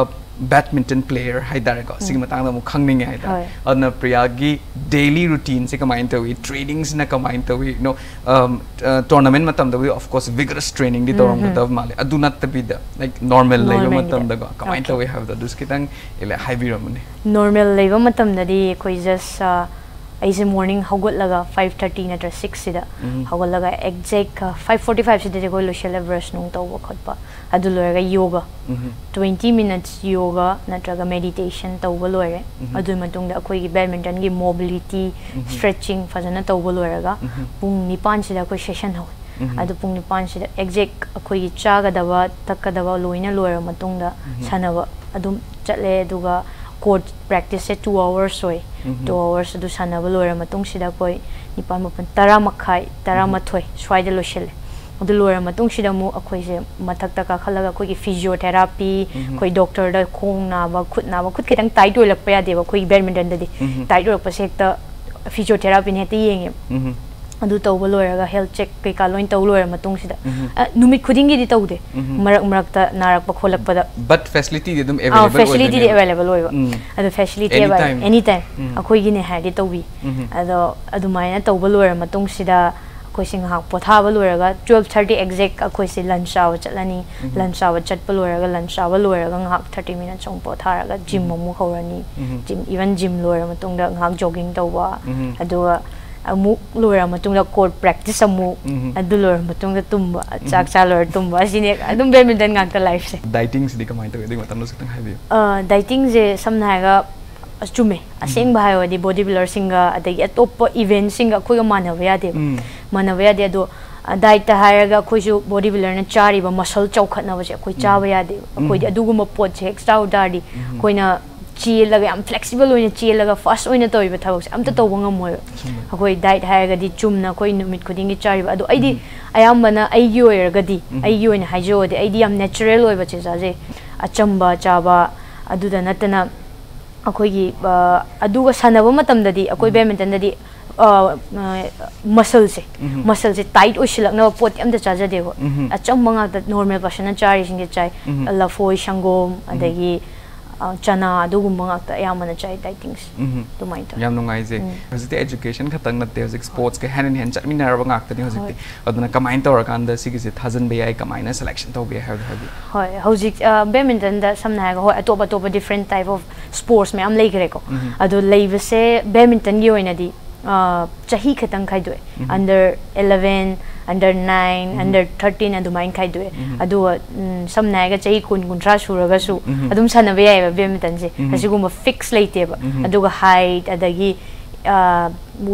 badminton player ꯍꯥꯏꯇꯥꯔꯦꯀꯣ, ꯁꯤꯒꯤ ꯃꯇꯥꯡꯗ ꯑꯃꯨꯛ ꯈꯪꯅꯤꯡꯉꯦ ꯍꯥꯏꯇꯥꯔꯦ꯫ ꯑꯗꯨꯅ ꯄ꯭ꯔꯤꯌꯥꯒꯤ ꯗꯦꯂꯤ ꯔꯨꯇꯤꯟꯁꯦ ꯀꯃꯥꯏꯅ ꯇꯧꯏ, ꯇ꯭ꯔꯦꯅꯤꯡꯁꯤꯅ ꯀꯃꯥꯏꯅ ꯇꯧꯏ? ꯅꯣ, ꯇꯣꯔꯅꯥꯃꯦꯟ ꯃꯇꯝꯗꯕꯨꯗꯤ of course vigorous trainingꯗꯤ ꯇꯧꯔꯝꯒꯗꯕ ꯃꯥꯜꯂꯦ, ꯑꯗꯨ ꯅꯠꯇꯕꯤꯗ, like, ꯅꯣꯔꯃꯦꯜ ꯂꯩꯕ ꯃꯇꯝꯗꯀꯣ ꯀꯃꯥꯏꯅ ꯇꯧꯏ ꯍꯥꯏꯕꯗꯣ ꯑꯗꯨꯁꯨ ꯈꯤꯇꯪ ꯍꯥꯏꯕꯤꯔꯝꯃꯨꯅꯦ꯫ ꯅꯣꯔꯃꯦꯜ ꯂꯩꯕ ꯃꯇꯝꯗꯗꯤ ꯑꯩꯈꯣꯏ ꯖꯁ ꯑꯩꯁꯦ ꯃꯣꯔꯅꯤꯡ ꯍꯧꯒꯠꯂꯒ ꯐꯥꯏꯚ ꯊꯥꯔꯇꯤ ꯅꯠꯇ꯭ꯔ ꯁꯤꯛꯁꯁꯤꯗ ꯍꯧꯒꯠꯂꯒ ꯑꯦꯛꯖꯦꯛ ꯐꯥꯏꯚ ꯐꯣꯔꯇꯤ ꯐꯥꯏꯚꯁꯤꯗꯗꯤ ꯑꯩꯈꯣꯏ ꯂꯣꯏꯁꯤꯜꯂꯦ, ꯕ꯭ꯔꯁ ꯅꯨꯡ ꯇꯧꯕ ꯈꯣꯠꯄ ꯑꯗꯨ ꯂꯣꯏꯔꯒ ꯌꯣꯒ, ꯇ꯭ꯋꯦꯟꯇꯤ ꯃꯤꯅꯠꯁ ꯌꯣꯒ ꯅꯠꯇ꯭ꯔꯒ ꯃꯦꯗꯤꯇꯦꯁꯟ ꯇꯧꯕ ꯂꯣꯏꯔꯦ꯫ ꯑꯗꯨꯒꯤ ꯃꯇꯨꯡꯗ ꯑꯩꯈꯣꯏꯒꯤ ꯕꯦꯗꯃꯤꯟꯇꯟꯒꯤ ꯃꯣꯕꯤꯂꯤꯇꯤ, ꯁ꯭ꯇ꯭ꯔꯦꯆꯤꯡ ꯐꯖꯅ ꯇꯧꯕ ꯂꯣꯏꯔꯒ ꯄꯨꯡ ꯅꯤꯄꯥꯟꯁꯤꯗ ꯑꯩꯈꯣꯏ ꯁꯦꯁꯟ ꯍꯧꯋꯦ꯫ ꯑꯗꯨ ꯄꯨꯡ ꯅꯤꯄꯥꯟꯁꯤꯗ ꯑꯦꯛꯖꯦꯛ ꯑꯩꯈꯣꯏꯒꯤ ꯆꯥꯒꯗꯕ ꯊꯛꯀꯗꯕ ꯂꯣꯏꯅ ꯂꯣꯏꯔ ꯃꯇꯨꯡꯗ ꯁꯥꯟꯅꯕ ꯑꯗꯨꯝ ꯆꯠꯂꯦ꯫ ꯑꯗꯨꯒ ꯀꯣꯔꯠ ꯄ꯭ꯔꯦꯛꯇꯤꯁꯁꯦ ꯇꯨ ꯑꯋꯔꯁ ꯑꯣꯏ꯫ ꯇꯨ ꯑꯋꯔꯁ ꯑꯗꯨ ꯁꯥꯟꯅꯕ ꯂꯣꯏꯔ ꯃꯇꯨꯡꯁꯤꯗ ꯑꯩꯈꯣꯏ ꯅꯤꯄꯥꯜ, ꯃꯥꯄꯜ, ꯇꯔꯥ ꯃꯈꯥꯏ, ꯇꯔꯥꯃꯥꯊꯣꯏ ꯁ꯭ꯋꯥꯏꯗ ꯂꯣꯏꯁꯤꯜꯂꯦ꯫ ꯑꯗꯨ ꯂꯣꯏꯔ ꯃꯇꯨꯡꯁꯤꯗ ꯑꯃꯨꯛ ꯑꯩꯈꯣꯏꯁꯦ ꯃꯊꯛꯇ ꯀꯥꯈꯠꯂꯒ ꯑꯩꯈꯣꯏꯒꯤ ꯐꯤꯖꯤꯌꯣꯊꯦꯔꯥꯄꯤ, ꯑꯩꯈꯣꯏ ꯗꯣꯛꯇꯔꯗ ꯈꯣꯡ ꯅꯥꯕ, ꯈꯨꯠ ꯅꯥꯕ, ꯈꯨꯠ ꯈꯤꯇꯪ ꯇꯥꯏꯠ ꯑꯣꯏꯔꯛꯄ ꯌꯥꯗꯦꯕ ꯑꯩꯈꯣꯏꯒꯤ ꯕꯦꯗꯃꯤꯟꯇꯟꯗꯗꯤ꯫ ꯇꯥꯏꯠ ꯑꯣꯏꯔꯛꯄꯁꯦ ꯍꯦꯛꯇ ꯐꯤꯖꯤꯌꯣꯊꯦꯔꯥꯄꯤꯅ ꯍꯦꯛꯇ ꯌꯦꯡꯉꯦꯕ꯫ ꯑꯗꯨ ꯇꯧꯕ ꯂꯣꯏꯔꯒ ꯍꯦꯜꯊ ꯆꯦꯛ ꯀꯩꯀꯥ ꯂꯣꯏ ꯇꯧ ꯂꯣꯏꯔ ꯃꯇꯨꯡꯁꯤꯗ, ꯑ, ꯅꯨꯃꯤꯠ ꯈꯨꯗꯤꯡꯒꯤꯗꯤ ꯇꯧꯗꯦ, ꯃꯔꯛ ꯃꯔꯛꯇ ꯅꯥꯔꯛꯄ ꯈꯣꯠꯂꯛꯄꯗ꯫ But facilityꯗꯤ ꯑꯗꯨꯝ ꯑꯥ, available ꯐꯦꯁꯤꯂꯤꯇꯤꯗꯤ ꯑꯣꯏꯗꯣꯏꯅꯦꯕ꯫ ꯑꯦꯕꯥꯏꯂꯦꯕꯜ ꯑꯣꯏꯕ꯫ ꯎꯝ. ꯑꯗꯣ ꯐꯦꯁꯤꯂꯤꯇꯤ Anytime. ꯑꯦꯅꯤ ꯇꯥꯏꯝ ꯎꯝ. ꯑꯩꯈꯣꯏꯒꯤꯅꯦ ꯍꯥꯏꯔꯗꯤ ꯇꯧꯕꯤ꯫ ꯑꯗꯣ ꯑꯗꯨꯃꯥꯏꯅ ꯇꯧꯕ ꯂꯣꯏꯔ ꯃꯇꯨꯡꯁꯤꯗ ꯑꯩꯈꯣꯏꯁꯦ ꯉꯥꯏꯍꯥꯛ ꯄꯣꯊꯥꯕ ꯂꯣꯏꯔꯒ ꯇꯨꯋꯦꯜꯐ ꯊꯥꯔꯇꯤ ꯑꯦꯛꯖꯦꯛ ꯑꯩꯈꯣꯏꯁꯦ ꯂꯟꯁ ꯆꯥꯕ ꯆꯠꯂꯅꯤ꯫ ꯂꯟꯁ ꯆꯥꯕ ꯆꯠꯄ ꯂꯣꯏꯔꯒ, ꯂꯟꯁ ꯆꯥꯕ ꯂꯣꯏꯔꯒ ꯉꯥꯏꯍꯥꯛ ꯊꯥꯔꯇꯤ ꯃꯤꯅꯠꯁ ꯑꯃꯨꯛ ꯄꯣꯊꯥꯔꯒ ꯖꯤꯝ ꯑꯃꯨꯛ ꯍꯧꯔꯅꯤ꯫ ꯖꯤꯝ, ꯏꯚꯟ ꯖꯤꯝ ꯂꯣꯏꯔ ꯃꯇꯨꯡꯗ ꯉꯥꯏꯍꯥꯛ ꯖꯣꯒꯤꯡ ꯇꯧꯕ, ꯑꯗꯨꯒ ꯑꯃꯨꯛ ꯂꯣꯏꯔ ꯃꯇꯨꯡꯗ ꯀꯣꯔꯠ ꯄ꯭ꯔꯦꯛꯇꯤꯁ ꯑꯃꯨꯛ, ꯑꯗꯨ ꯂꯣꯏꯔ ꯃꯇꯨꯡꯗ ꯇꯨꯝꯕ, ꯆꯥꯛ ꯆꯥ ꯂꯣꯏꯔ ꯇꯨꯝꯕ, ꯑꯁꯤꯅꯦ ꯑꯗꯨꯝ ꯕꯦꯗꯃꯤꯟꯇꯟ ꯉꯥꯛꯇ ꯂꯥꯏꯐꯁꯦ꯫ Dietingꯁꯤꯗꯤ ꯀꯃꯥꯏꯅ ꯇꯧꯏ? ꯑꯗꯨꯒꯤ ꯃꯇꯥꯡꯗꯁꯨ ꯈꯤꯇꯪ ꯍꯥꯏꯕꯤꯌꯨ꯫ ꯑ, dietingꯁꯦ ꯁꯝꯅ ꯍꯥꯏꯔꯒ ꯑꯁ, ꯆꯨꯝꯃꯦ꯫ ꯑꯁꯦꯡꯕ ꯍꯥꯏꯔꯗꯤ ꯕꯣꯗꯤ ꯕꯤꯜꯗꯔꯁꯤꯡꯒ ꯑꯗꯒꯤ ꯑꯇꯣꯞꯄ ꯏꯚꯦꯟꯠꯁꯤꯡꯒ ꯑꯩꯈꯣꯏꯒ ꯃꯥꯟꯅꯕ ꯌꯥꯗꯦꯕ꯫ ꯃꯥꯟꯅꯕ ꯌꯥꯗꯦ꯫ ꯑꯗꯣ, ꯑ, ꯗꯥꯏꯠꯇ ꯍꯥꯏꯔꯒ ꯑꯩꯈꯣꯏꯁꯨ ꯕꯣꯗꯤ ꯕꯤꯜꯗꯔꯅ ꯆꯥꯔꯤꯕ ꯃꯁꯜ ꯆꯥꯎꯈꯠꯅꯕꯁꯦ ꯑꯩꯈꯣꯏ ꯆꯥꯕ ꯌꯥꯗꯦꯕ꯫ ꯑꯩꯈꯣꯏꯗꯤ ꯑꯗꯨꯒꯨꯝꯕ ꯄꯣꯠꯁꯦ ꯍꯦꯛ ꯆꯥꯔꯨ ꯇꯥꯔꯗꯤ ꯑꯩꯈꯣꯏꯅ ꯆꯦꯜꯂꯒ, ꯌꯥꯝ ꯐ꯭ꯂꯦꯛꯁꯤꯕꯜ ꯑꯣꯏꯅ ꯆꯦꯜꯂꯒ ꯐꯥꯁ ꯑꯣꯏꯅ ꯇꯧꯔꯤꯕ ꯊꯕꯛꯁꯦ ꯑꯝꯇ ꯇꯧꯕ ꯉꯝꯃꯣꯏꯕ꯫ ꯑꯁꯦꯡꯕ꯫ ꯑꯩꯈꯣꯏ ꯗꯥꯏꯠ ꯍꯥꯏꯔꯒꯗꯤ ꯆꯨꯝꯅ ꯑꯩꯈꯣꯏ ꯅꯨꯃꯤꯠ ꯈꯨꯗꯤꯡꯒꯤ ꯆꯥꯔꯤꯕ ꯑꯗꯣ, ꯑꯩꯗꯤ ꯎꯝ꯫ ꯑꯌꯥꯝꯕꯅ ꯑꯩꯒꯤ ꯑꯣꯏꯔꯒꯗꯤ, ꯎꯝ꯫ ꯑꯩꯒꯤ ꯑꯣꯏꯅ ꯍꯥꯏꯖꯧꯔꯗꯤ, ꯑꯩꯗꯤ ꯌꯥꯝ ꯅꯦꯆꯔꯦꯜ ꯑꯣꯏꯕ ꯆꯤꯟꯖꯥꯛꯁꯦ, ꯑꯆꯝꯕ ꯆꯥꯕ, ꯑꯗꯨꯗ ꯅꯠꯇꯅ ꯑꯩꯈꯣꯏꯒꯤ, ꯑ, ꯑꯗꯨꯒ ꯁꯥꯟꯅꯕ ꯃꯇꯝꯗꯗꯤ ꯑꯩꯈꯣꯏ ꯎꯝ꯫ ꯕꯦꯗꯃꯤꯟꯇꯟꯗꯗꯤ, ꯑ, ꯃꯁꯜꯁꯦ, ꯎꯝ꯫ ꯃꯁꯜꯁꯦ ꯇꯥꯏꯠ ꯑꯣꯏꯁꯤꯜꯂꯛꯅꯕ ꯄꯣꯠꯇꯤ ꯑꯝꯇ ꯆꯥꯖꯗꯦꯕ꯫ ꯎꯝ꯫ ꯑꯆꯝꯕ ꯉꯥꯛꯇ, ꯅꯣꯔꯃꯦꯜ ꯄꯥꯔꯁꯟꯅ ꯆꯥꯔꯤꯁꯤꯡꯁꯦ ꯆꯥꯏ꯫ ꯎꯝ꯫ ꯂꯐꯣꯏ, ꯁꯪꯒꯣꯝ, ꯑꯗꯒꯤ, ꯑ, ꯆꯅꯥ, ꯑꯗꯨꯒꯨꯝꯕ ꯉꯥꯛꯇ ꯑꯌꯥꯝꯕꯅ ꯆꯥꯏ, ꯗꯥꯏꯇꯤꯡꯁꯦ꯫ ꯎꯝ꯫ ꯑꯗꯨꯃꯥꯏꯅ ꯇꯧꯋꯦ꯫ ꯌꯥꯝ ꯅꯨꯡꯉꯥꯏꯖꯩ꯫ ꯎꯝ꯫ ꯍꯧꯖꯤꯛꯇꯤ ꯑꯦꯖꯨꯀꯦꯁꯟ ꯈꯛꯇꯪ ꯅꯠꯇꯦ, ꯍꯧꯖꯤꯛ ꯁ꯭ꯄꯣꯔꯠꯁꯀ ꯍꯦꯟ ꯏꯟ ꯍꯦꯟ ꯆꯠꯃꯤꯟꯅꯔꯕ ꯉꯥꯛꯇꯅꯤ ꯍꯧꯖꯤꯛꯇꯤ꯫ ꯍꯣꯏ꯫ ꯑꯗꯨꯅ ꯀꯃꯥꯏꯅ ꯇꯧꯔꯀꯥꯟꯗ ꯁꯤꯒꯤꯁꯦ ꯊꯥꯖꯤꯟꯕ ꯌꯥꯏ, ꯀꯃꯥꯏꯅ ꯁꯦꯂꯦꯛꯁꯟ ꯇꯧꯕ ꯌꯥꯏ ꯍꯥꯏꯕꯗꯣ ꯍꯥꯏꯕꯤꯌꯨ꯫ ꯍꯣꯏ, ꯍꯧꯖꯤꯛ, ꯑ, ꯕꯦꯗꯃꯤꯟꯇꯟꯗ ꯁꯝꯅ ꯍꯥꯏꯔꯒ, ꯍꯣꯏ, ꯑꯇꯣꯞ ꯑꯇꯣꯞꯄ ꯗꯤꯐ꯭ꯔꯦꯟ ꯇꯥꯏꯞ ꯑꯣꯐ ꯁ꯭ꯄꯣꯔꯠꯁ ꯃꯌꯥꯝ ꯂꯩꯈ꯭ꯔꯦꯀꯣ꯫ ꯎꯝ꯫ ꯑꯗꯣ ꯂꯩꯕꯁꯦ ꯕꯦꯗꯃꯤꯟꯇꯟꯒꯤ ꯑꯣꯏꯅꯗꯤ, ꯑ, ꯆꯍꯤ ꯈꯛꯇꯪ ꯈꯥꯏꯗꯣꯛꯑꯦ꯫ ꯎꯝ꯫ ꯑꯟꯗꯔ ꯏꯂꯚꯦꯟ, ꯑꯟꯗꯔ ꯅꯥꯏꯟ, ꯎꯝ꯫ ꯑꯟꯗꯔ ꯊꯥꯔꯇꯤꯟ ꯑꯗꯨꯃꯥꯏꯅ ꯈꯥꯏꯗꯣꯛꯑꯦ꯫ ꯎꯝ꯫ ꯑꯗꯨꯒ, ꯎꯝ, ꯁꯝꯅ ꯍꯥꯏꯔꯒ ꯆꯍꯤ ꯀꯨꯟ, ꯀꯨꯟꯊ꯭ꯔꯥ ꯁꯨꯔꯒꯁꯨ ꯎꯝ꯫ ꯑꯗꯨꯝ ꯁꯥꯟꯅꯕ ꯌꯥꯏꯑꯕ ꯕꯦꯗꯃꯤꯟꯇꯟꯁꯦ꯫ ꯎꯝ꯫ ꯑꯁꯤꯒꯨꯝꯕ ꯐꯤꯛꯁ ꯂꯩꯇꯦꯕ꯫ ꯎꯝ꯫ ꯑꯗꯨꯒ ꯍꯥꯏꯠ, ꯑꯗꯒꯤ, ꯑ,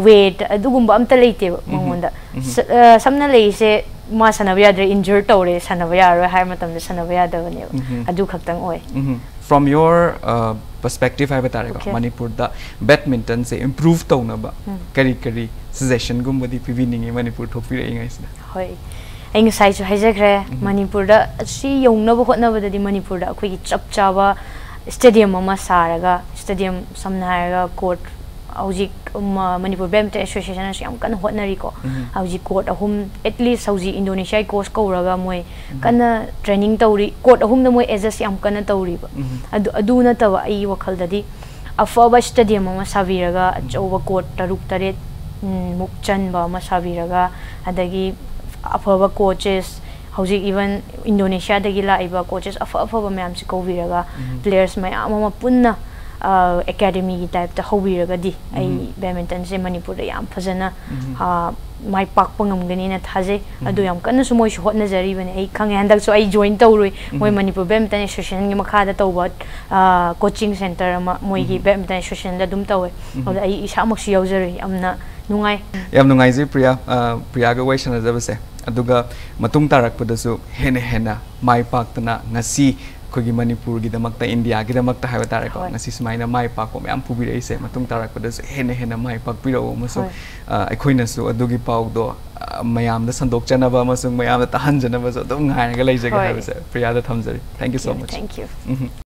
ꯋꯦꯠ, ꯑꯗꯨꯒꯨꯝꯕ ꯑꯝꯇ ꯂꯩꯇꯦꯕ ꯎꯝ꯫ ꯃꯉꯣꯟꯗ꯫ ꯎꯝ꯫ ꯁ-, ꯑ, ꯁꯝꯅ ꯂꯩꯔꯤꯁꯦ, ꯃꯥ ꯁꯥꯟꯅꯕ ꯌꯥꯗ꯭ꯔꯦ, ꯏꯟꯖꯔ ꯇꯧꯔꯦ, ꯁꯥꯟꯅꯕ ꯌꯥꯔꯔꯣꯏ ꯍꯥꯏꯕ ꯃꯇꯝꯗ ꯁꯥꯟꯅꯕ ꯌꯥꯗꯕꯅꯦꯕ꯫ ꯎꯝ꯫ ꯑꯗꯨ ꯈꯛꯇꯪ ꯑꯣꯏ꯫ ꯎꯝ꯫ From your, uh, perspective ꯍꯥꯏꯕ ꯇꯥꯔꯦꯀꯣ, Okay. ꯃꯅꯤꯄꯨꯔꯗ ꯕꯦꯗꯃꯤꯟꯇꯟꯁꯦ ꯏꯝꯄ꯭ꯔꯨꯚ ꯇꯧꯅꯕ ꯎꯝ꯫ ꯀꯔꯤ ꯀꯔꯤ ꯁꯖꯦꯁꯟꯒꯨꯝꯕꯗꯤ ꯄꯤꯕꯤꯅꯤꯡꯉꯤ ꯃꯅꯤꯄꯨꯔ ꯊꯣꯛꯄꯤꯔꯛꯏꯉꯩꯁꯤꯗ? ꯍꯣꯏ, ꯑꯩ ꯉꯁꯥꯏꯁꯨ ꯍꯥꯏꯖꯈ꯭ꯔꯦ, ꯎꯝ꯫ ꯃꯅꯤꯄꯨꯔꯗ ꯁꯤ ꯌꯧꯅꯕ ꯍꯣꯠꯅꯕꯗꯗꯤ ꯃꯅꯤꯄꯨꯔꯗ ꯑꯩꯈꯣꯏꯒꯤ ꯆꯞ ꯆꯥꯕ ꯁ꯭ꯇꯦꯗꯤꯌꯝ ꯑꯃ ꯁꯥꯔꯒ, ꯁ꯭ꯇꯦꯗꯤꯌꯝ ꯁꯝꯅ ꯍꯥꯏꯔꯒ ꯀꯣꯔꯠ, ꯍꯧꯖꯤꯛ ꯃ-, ꯃꯅꯤꯄꯨꯔ ꯕꯦꯗꯃꯤꯟꯇꯟ ꯑꯦꯁꯣꯁꯤꯌꯦꯁꯟꯅꯁꯨ ꯌꯥꯝ ꯀꯟꯅ ꯍꯣꯠꯅꯔꯤꯀꯣ꯫ ꯎꯝ꯫ ꯍꯧꯖꯤꯛ ꯀꯣꯔꯠ ꯑꯍꯨꯝ, ꯑꯦꯠꯂꯤꯁ ꯍꯧꯖꯤꯛ ꯏꯟꯗꯣꯅꯦꯁꯤꯌꯥꯒꯤ ꯀꯣꯆ ꯀꯧꯔꯒ ꯃꯣꯏ ꯎꯝ꯫ ꯀꯟꯅ ꯇ꯭ꯔꯦꯅꯤꯡ ꯇꯧꯔꯤ, ꯀꯣꯔꯠ ꯑꯍꯨꯝꯗ ꯃꯣꯏ ꯑꯦꯗꯖꯁ ꯌꯥꯝ ꯀꯟꯅ ꯇꯧꯔꯤꯕ꯫ ꯎꯝ꯫ ꯑꯗꯨ, ꯑꯗꯨ ꯅꯠꯇꯕ, ꯑꯩꯒꯤ ꯋꯥꯈꯜꯗꯗꯤ ꯑꯐꯕ ꯁ꯭ꯇꯦꯗꯤꯌꯝ ꯑꯃ ꯁꯥꯕꯤꯔꯒ, ꯑꯆꯧꯕ ꯀꯣꯔꯠ ꯇꯔꯨꯛ ꯇꯔꯦꯠ, ꯎꯝ, ꯃꯨꯛ ꯆꯟꯕ ꯑꯃ ꯁꯥꯕꯤꯔꯒ, ꯑꯗꯒꯤ ꯑꯐꯕ ꯀꯣꯆꯦꯁ, ꯍꯧꯖꯤꯛ ꯏꯚꯟ ꯏꯟꯗꯣꯅꯦꯁꯤꯌꯥꯗꯒꯤ ꯂꯥꯛꯏꯕ ꯀꯣꯆꯦꯁ ꯑꯐ ꯑꯐꯕ ꯃꯌꯥꯝꯁꯤ ꯀꯧꯕꯤꯔꯒ, ꯎꯝ꯫ ꯄ꯭ꯂꯦꯌꯔꯁ ꯃꯌꯥꯝ ꯑꯃ ꯄꯨꯟꯅ, ꯑ, ꯑꯦꯀꯥꯗꯃꯤꯒꯤ ꯇꯥꯏꯞꯇ ꯍꯧꯕꯤꯔꯒꯗꯤ, ꯑꯩ ꯎꯝ꯫ ꯕꯦꯗꯃꯤꯟꯇꯟꯁꯦ ꯃꯅꯤꯄꯨꯔꯗ ꯌꯥꯝ ꯐꯖꯅ, ꯎꯝ꯫ ꯑ, ꯃꯥꯏ ꯄꯥꯛꯄ ꯉꯝꯒꯅꯤꯅ ꯊꯥꯖꯩ꯫ ꯑꯗꯨ ꯎꯝ꯫ ꯌꯥꯝ ꯀꯟꯅꯁꯨ ꯃꯣꯏꯁꯨ ꯍꯣꯠꯅꯖꯔꯤꯕꯅꯤ, ꯑꯩ ꯈꯪꯉꯦ꯫ ꯍꯟꯗꯛꯁꯨ ꯑꯩ ꯖꯣꯏꯟ ꯇꯧꯔꯨꯏ, ꯃꯣꯏ ꯎꯝ꯫ ꯃꯅꯤꯄꯨꯔ ꯕꯦꯗꯃꯤꯟꯇꯟ ꯑꯦꯁꯣꯁꯤꯌꯦꯁꯟꯒꯤ ꯃꯈꯥꯗ ꯇꯧꯕ, ꯑ, ꯀꯣꯆꯤꯡ ꯁꯦꯟꯇꯔ ꯑꯃ, ꯃꯣꯏꯒꯤ ꯎꯝ꯫ ꯕꯦꯗꯃꯤꯟꯇꯟ ꯑꯦꯁꯣꯁꯤꯌꯦꯁꯟꯗ ꯑꯗꯨꯝ ꯇꯧꯋꯦ꯫ ꯎꯝ꯫ ꯑꯗꯨꯗ ꯑꯩ ꯏꯁꯥꯃꯛꯁꯨ ꯌꯥꯎꯖꯔꯨꯏ, ꯌꯥꯝꯅ ꯅꯨꯡꯉꯥꯏ꯫ ꯌꯥꯝ ꯅꯨꯡꯉꯥꯏꯖꯩ ꯄ꯭ꯔꯤꯌꯥ, ꯑ, ꯄ꯭ꯔꯤꯌꯥꯒ ꯋꯥꯔꯤ ꯁꯥꯟꯅꯖꯕꯁꯦ꯫ ꯑꯗꯨꯒ ꯃꯇꯨꯡ ꯇꯥꯔꯛꯄꯗꯁꯨ ꯍꯦꯟꯅ ꯍꯦꯟꯅ ꯃꯥꯏ ꯄꯥꯛꯇꯅ ꯉꯁꯤ ꯑꯩꯈꯣꯏꯒꯤ ꯃꯅꯤꯄꯨꯔꯒꯤꯗꯃꯛꯇ, ꯏꯟꯗꯤꯌꯥꯒꯤꯗꯃꯛꯇ ꯍꯥꯏꯕ ꯇꯥꯔꯦꯀꯣ, ꯍꯣꯏ꯫ ꯉꯁꯤ ꯁꯨꯃꯥꯏꯅ ꯃꯥꯏ ꯄꯥꯛꯄ ꯃꯌꯥꯝ ꯄꯨꯕꯤꯔꯛꯏꯁꯦ, ꯃꯇꯨꯡ ꯇꯥꯔꯛꯄꯗꯁꯨ ꯍꯦꯟꯅ ꯍꯦꯟꯅ ꯃꯥꯏ ꯄꯥꯛꯄꯤꯔꯛꯎ ꯑꯃꯁꯨꯡ ꯍꯣꯏ꯫ ꯑ, ꯑꯩꯈꯣꯏꯅꯁꯨ ꯑꯗꯨꯒꯤ ꯄꯥꯎꯗꯣ ꯑ, ꯃꯌꯥꯝꯗ ꯁꯟꯗꯣꯛꯆꯅꯕ ꯑꯃꯁꯨꯡ ꯃꯌꯥꯝꯗ ꯇꯥꯍꯟꯖꯅꯕꯁꯨ ꯑꯗꯨꯝ ꯉꯥꯏꯔꯒ ꯂꯩꯖꯒꯦ ꯍꯣꯏ꯫ ꯍꯥꯏꯕꯁꯦ ꯄ꯭ꯔꯤꯌꯥꯗ ꯊꯝꯖꯔꯤ꯫ Thank you so much. Thank you. Um.